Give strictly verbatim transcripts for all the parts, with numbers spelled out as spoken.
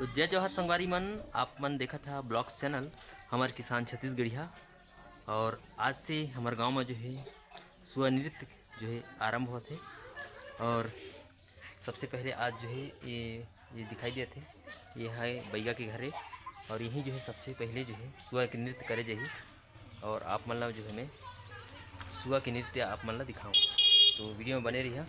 तो जय जोहार संगवारी मन, आप मन देखत हा ब्लॉग्स चैनल हमर किसान छत्तीसगढ़िया। और आज से हमर गांव में जो है सुआ नृत्य जो है आरंभ होत है। और सबसे पहले आज जो है ये, ये दिखाई देत है, ये है बैगा के घरे। और यहीं जो है सबसे पहले जो है सुआ के नृत्य करे जाही। और आप मन ला जो है मैं सुआ के नृत्य आप मन ला दिखाऊँ, तो वीडियो में बने रहिया।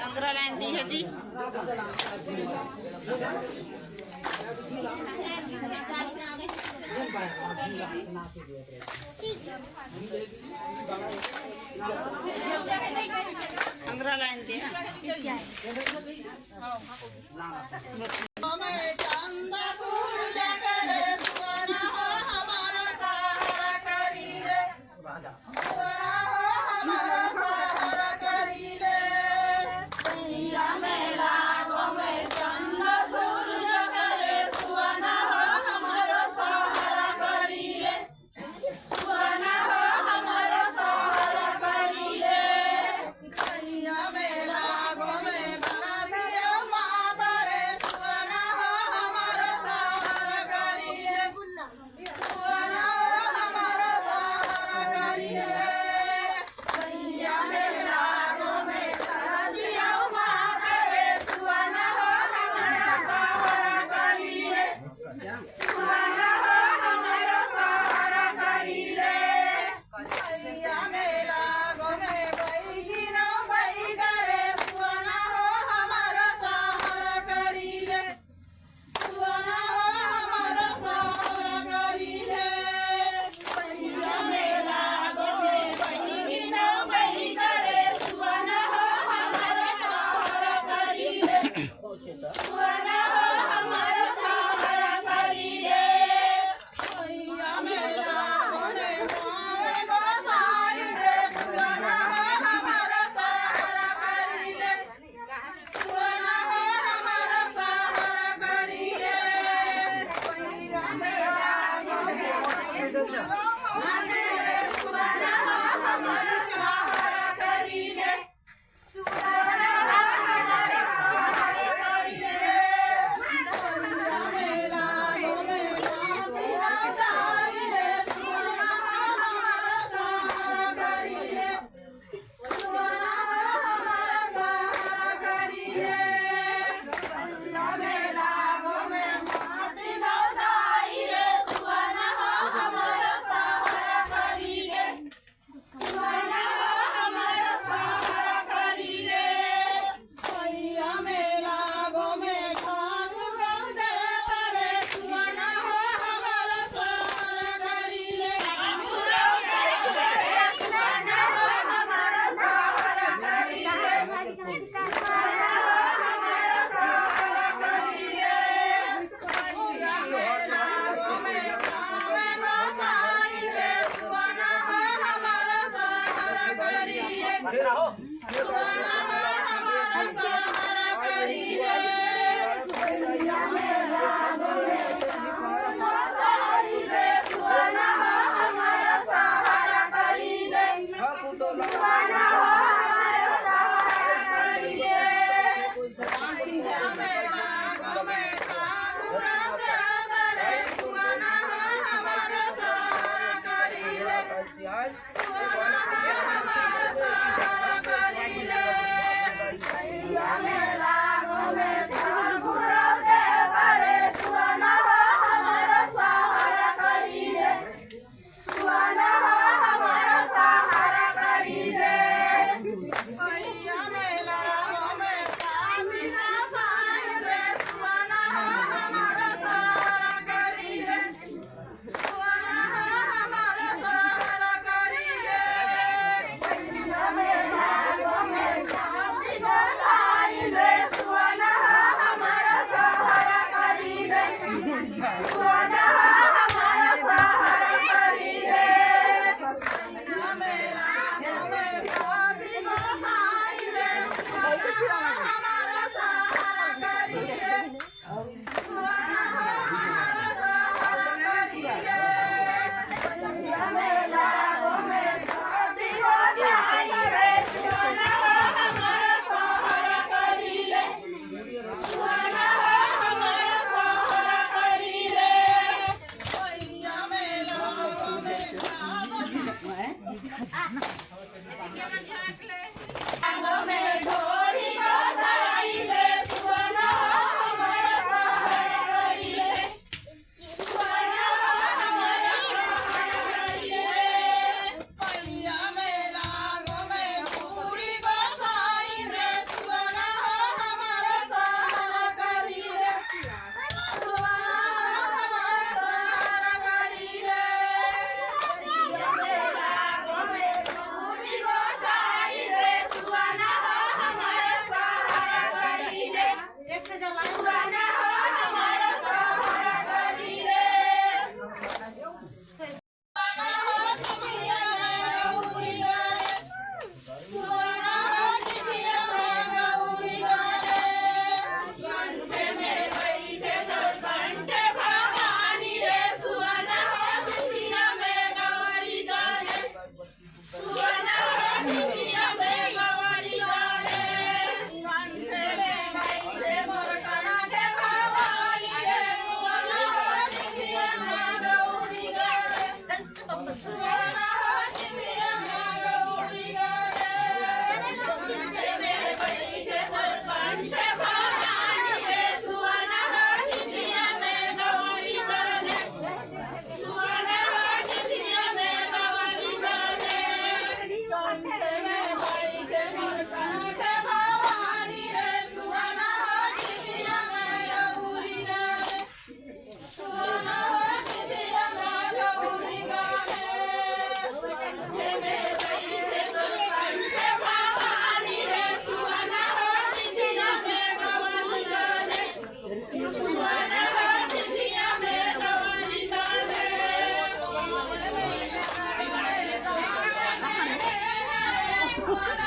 अंगरा लाइन दी है जी। अंगरा लाइन दी है।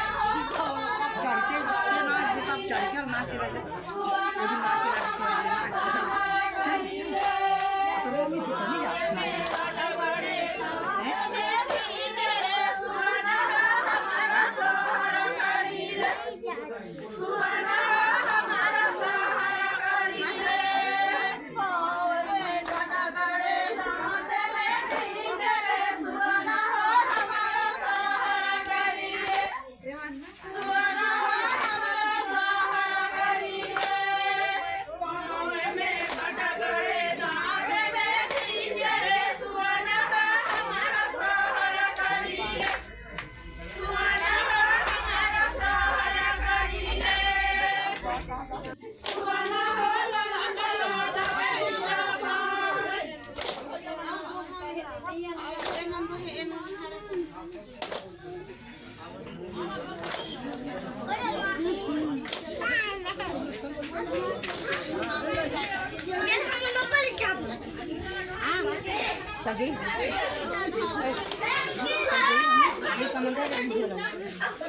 चढ़ के, के नाच, बेटा, चढ़ के नाच रहे। वो दिन नाच रहे थे, नाच रहे। चल, चल। तो वो भी तो नहीं जाता। हैं? सजी? सजी? ये समझ आ गया?